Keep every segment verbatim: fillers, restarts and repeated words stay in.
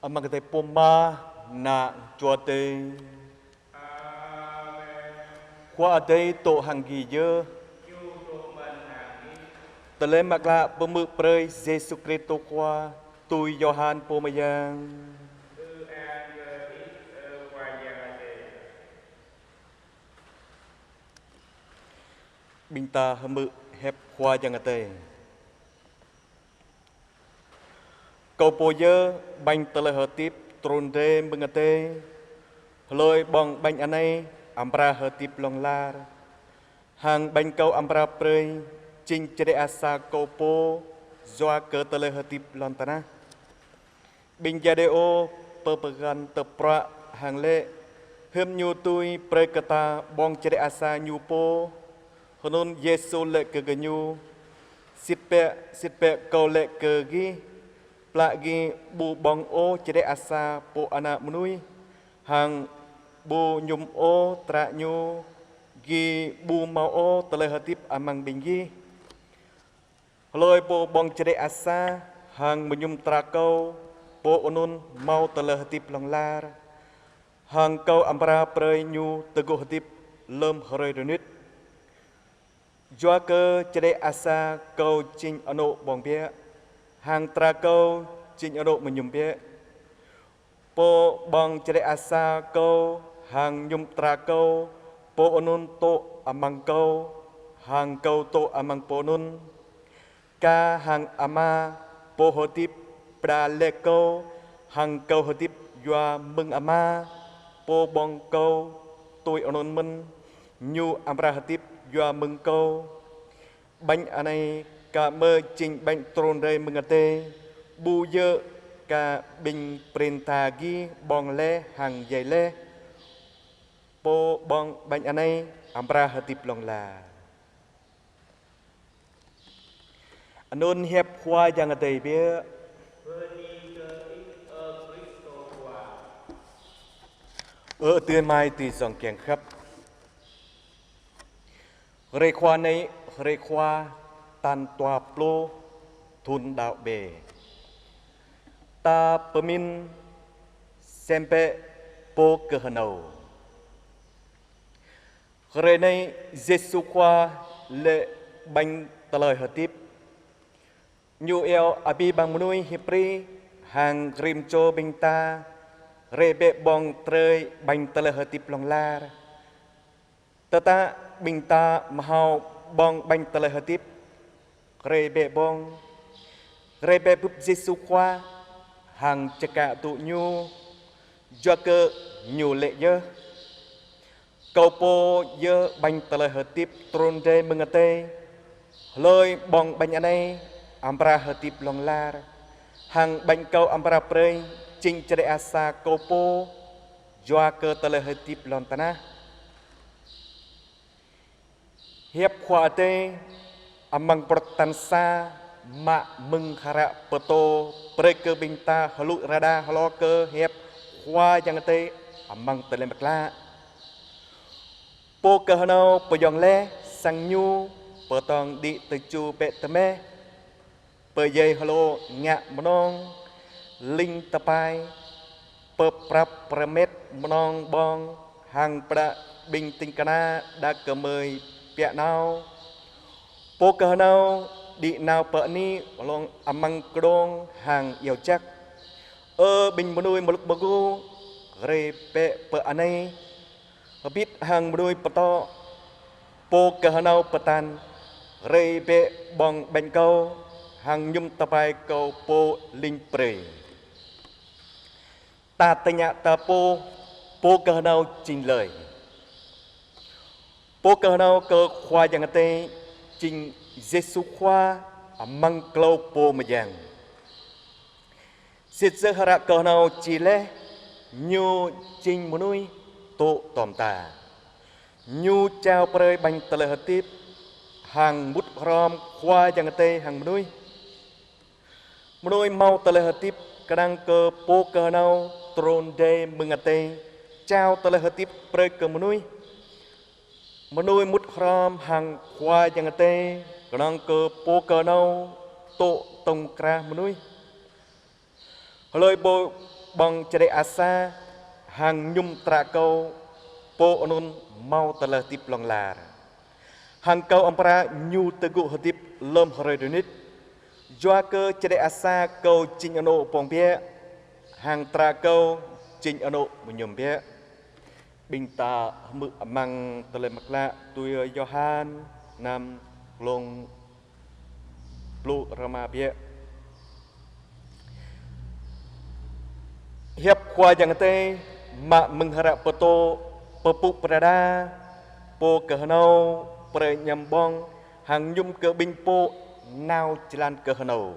Amăng kơtai pô Ama, Ană, Jua Adai. Khua Adai dŏ hăng gih yơh. Tơlơi Mơak Klă pơhmư̆ brơi Yêsu Kristô Khua tui Yôhan pô mơyang. Ƀing ta hơmư̆ hiăp Khua Yang Adai. Kâo pô yơh ƀañ tơlơi hơdip trŭn rai mơ̆ng adai. Hlơi ƀơ̆ng ƀañ anai amra hơdip hlŏng lar. Hăng ƀañ Kâo amra brơi jing čơđai asar Kâo pô yua kơ tơlơi hơdip lŏn tơnah. Ƀing Yudêô pơpơkŏn tơpruă hăng laĭ: Hiư̆m Ñu dưi brơi kơ ta ƀơ̆ng čơđai asar Ñu pô? Hơnŭn Yêsu laĭ kơ gơñu: Sĭt biă, sĭt biă Kâo laĭ kơ gih, ƀlă gih ƀu ƀơ̆ng ôh čơđai asar Pô Ană Mơnuih, hăng ƀu mơñum ôh tră Ñu, gih ƀu hmâo ôh tơlơi hơdip amăng ƀing gih. Hlơi pô ƀơ̆ng čơđai asar hăng mơñum tră Kâo, pô anŭn hmâo tơlơi hơdip hlŏng lar, hăng Kâo amra brơi ñu tơgŭ hơdip lơ̆m hrơi rơnŭt. Yua kơ čơđai asar Kâo jing anŏ ƀơ̆ng biă, hăng tră Kâo jing anŏ mơñum biă. Pô ƀơ̆ng čơđai asar Kâo hăng mơñum tră Kâo, pô anŭn dŏ amăng Kâo, hăng Kâo dŏ amăng pô anŭn. Kâo hăng Ama pô hơdip pơđar laih Kâo, hăng Kâo hơdip yua mơ̆ng Ama pô ƀơ̆ng Kâo, tui anŭn mơ̆n Ñu amra hơdip yua mơ̆ng Kâo. Ƀañ anai kah mơ̆ jing ƀañ trŭn rai mơ̆ng adai, ƀu djơ̆ kah ƀing prin tha gih ƀơ̆ng laih hăng djai laih. Pô ƀơ̆ng ƀañ anai amra hơdip hlŏng lar. Anŭn hiăp Khua Yang Adai biă. Ơ adơi amai adơi ayŏng kiăng khăp. Hrơi Khua anai, hrơi Khua tal dua pluh thŭn đăo B. Ta pơmĭn sem bĕ Pô Kơhơnâo. Hrơi anai Yêsu Khua laĭ ƀañ tơlơi hơdip. Ñu iâu abih bang mơnuih Hêbrơ hăng rĭm čô ƀing ta, rai bĕ ƀơ̆ng brơi ƀañ tơlơi hơdip hlŏng lar. Tơdah ƀing ta hmâo ƀơ̆ng ƀañ tơlơi hơdip, rai bĕ ƀơ̆ng, rai bĕ bưp Yêsu Khua hăng čơkă tŭ Ñu, yua kơ Ñu laĭ yơh: Kâo pô yơh ƀañ tơlơi hơdip trŭn rai mơ̆ng adai. Hlơi ƀơ̆ng ƀañ anai amra hơdip hlŏng lar, hăng ƀañ Kâo amra brơi jing čơđai asar Kâo pô yua kơ tơlơi hơdip lŏn tơnah. Hiăp Khua Adai amăng pơrơtan sa mă mơ̆ng hră pơtô brơi kơ ƀing ta hluh rơđah hlâo kơ hiăp Khua Yang Adai amăng Tơlơi Mơak Klă. Pô kơhơnâo pơyong laih sang ñu pơdơ̆ng đĭ tơju bĕ tơmeh, pơdjai hlô ngă mơnong ling tơpai, pơprăp prơmet mơnong ƀơ̆ng hăng pơđă ƀing ding kơna đah kơmơi biă nao. Pô kơhơnâo đĭ nao pơ anih hlŏng amăng kơđông hăng iâu jak: Ơ ƀing mơnuih mlŭk mơgu, rai bĕ pơ anai. Hơbĭt hăng mơnuih pơtô, pô kơhơnâo pơtă: Rai bĕ ƀơ̆ng ƀañ Kâo, hăng mơñum tơpai Kâo pô ling brơi. Ta tơña ta pô, pô kơhơnâo jing hlơi? Pô kơhơnâo kơ Khua Yang Adai jing Yêsu Khua amăng klâo pô mơyang. Sĭt yơh hră kơhơnâo čih laih: Ñu jing mơnuih dŏ tom ta. Ñu jao brơi ƀañ tơlơi hơdip hăng mŭt hrŏm Khua Yang Adai hăng mơnuih. Mơnuih hmâo tơlơi hơdip kơnang kơ pô kơhơnâo trŭn rai mơ̆ng adai jao tơlơi hơdip brơi kơ mơnuih. Mơnuih mŭt hrŏm hăng Khua Yang Adai kơnang kơ pô kơhơnâo dŏ tŏng krah mơnuih. Hlơi pô ƀơ̆ng čơđai asa hăng mơñum tră Kâo, pô anŭn hmâo tơlơi hơdip hlŏng lar. Hăng Kâo amra ñu tơgŭ hơdip lơ̆m hrơi rơnit. Yua kơ čơđai asa Kâo jing anŏ ƀơ̆ng biă, hăng tră Kâo jing anŏ mơñum biă. Ƀing ta hmư̆ amăng Tơlơi Mơak Klă tui Yôhan năm, glông pluh rơma biă. Hiăp Khua Yang Adai mă mơ̆ng hră pơtô pơpŭ pơrơđah, pô kơhnâo, pơrơñăm ƀơ̆ng, hăng mơñum kơ ƀing pô nao jơlan kơhnâo.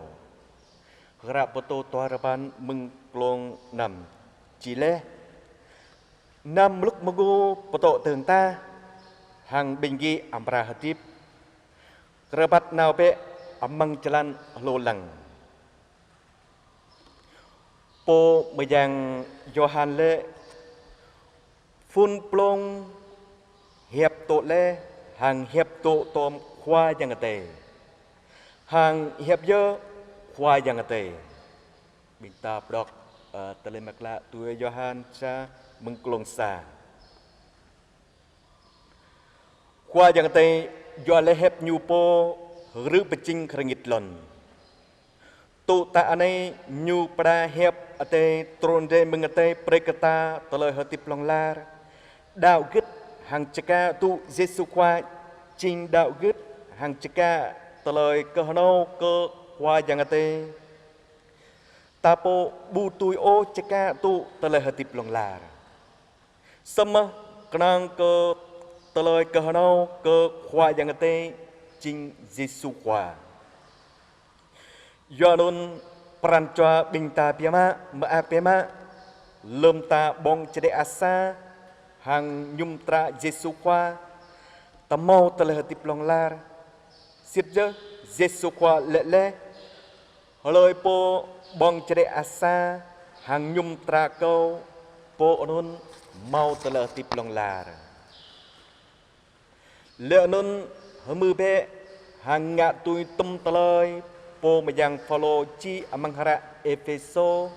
Hră pơtô dua rơpăn mơ̆ng glông năm čih laih: Anăm mlŭk mơgu pơtŏ dơ̆ng tah, hăng ƀing gih amra hơdip. Rơbat nao bĕ amăng jơlan hlô lăng. Pô mơyang Yôhan laĭ: Phŭn blông hiăp dŏ laih, hăng hiăp dŏ tom Khua Yang Adai, hăng hiăp yơh Khua Yang Adai. Ƀing ta pơđŏk, ơ, Tơlơi Mơak Klă tui Yôhan sa mơ̆ng glông sa. Khua Yang Adai yua laih hiăp Ñu pô rư̆ pơjing rơngit lŏn. Tŭ tă anai Ñu pơđar hiăp Adai trŭn rai mơ̆ng adai brơi kơ ta tơlơi hơdip hlŏng lar. Đaŏ gưt hăng čơkă tŭ Yêsu Khua jing đaŏ gưt hăng čơkă tơlơi kơhnâo kơ Khua Yang Adai. Ta pô ƀu dưi ôh čơkă tŭ tơlơi hơdip hlŏng lar. Samơ̆ kơnơ̆ng kơ tơlơi kơhnâo kơ Khua Yang Adai jing Yêsu Khua. Yua anŭn pran jua ƀing ta biă mă, mơak biă mă, lơ̆m ta ƀơ̆ng čơđai asa hăng mơñum tră Yêsu Khua, ta hmâo tơlơi hơdip hlŏng lar. Sĭt yơh Yêsu Khua laĭ laih: Hlơi pô ƀơ̆ng čơđai asa hăng mơñum tră Kâo, pô anŭn hmâo tơlơi hơdip hlŏng lar. Laih anŭn hmư̆ bĕ hăng ngă tui tŭm tơlơi pô mơyang Phaolô čih amăng hră Êphêsô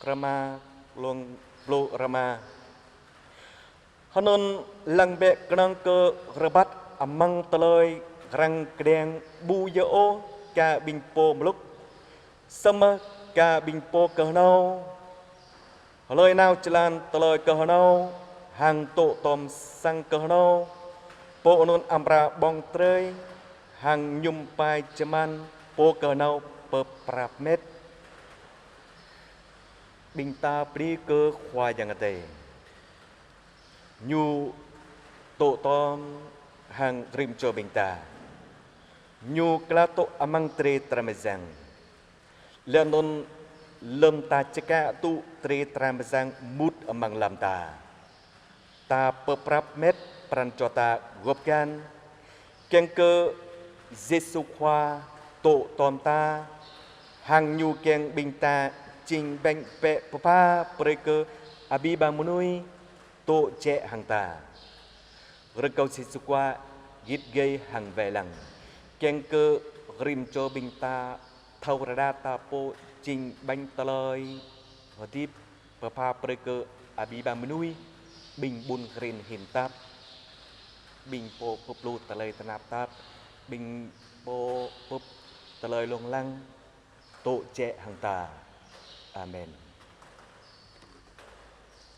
rơma, glông pluh rơma. Hơnŭn lăng bĕ kơnơ̆ng kơ rơbat amăng tơlơi răng kơđiăng ƀu djơ̆ ôh kơ ƀing pô mlŭk, samơ̆ kơ ƀing pô kơhnâo. Hlơi nao jơlan tơlơi kơhnâo hăng dŏ tom sang kơhnâo, pô anŭn amra ƀơ̆ng drơi hăng mơñum pai jơman pô kơhnâo pơprap met. Ƀing ta bơni kơ Khua Yang Adai. Ñu dŏ tom hăng rĭm čô ƀing ta. Ñu klă dŏ amăng drơi drăm mơyang. Laih anŭn lơ̆m ta čơkă tŭ drơi drăm mơyang mŭt amăng lăm ta, ta pơprap met pran jua ta gŏp gan, kiăng kơ Yêsu Khua dŏ tom ta, hăng Ñu kiăng ƀing ta jing ƀañ bĕ pơpha brơi kơ abih bang mơnuih dŏ jĕ hăng ta. Rơkâo Yêsu Khua git gai hăng wai lăng, kiăng kơ rĭm čô ƀing ta thâo rơđah ta pô jing ƀañ tơlơi hơdip pơpha brơi kơ abih bang mơnuih, ƀing ƀun rin hin tap, ƀing pô pơplư tơlơi tơnap tap, ƀing pô pơp tơlơi lông lăng, dŏ jĕ hăng ta. Amen.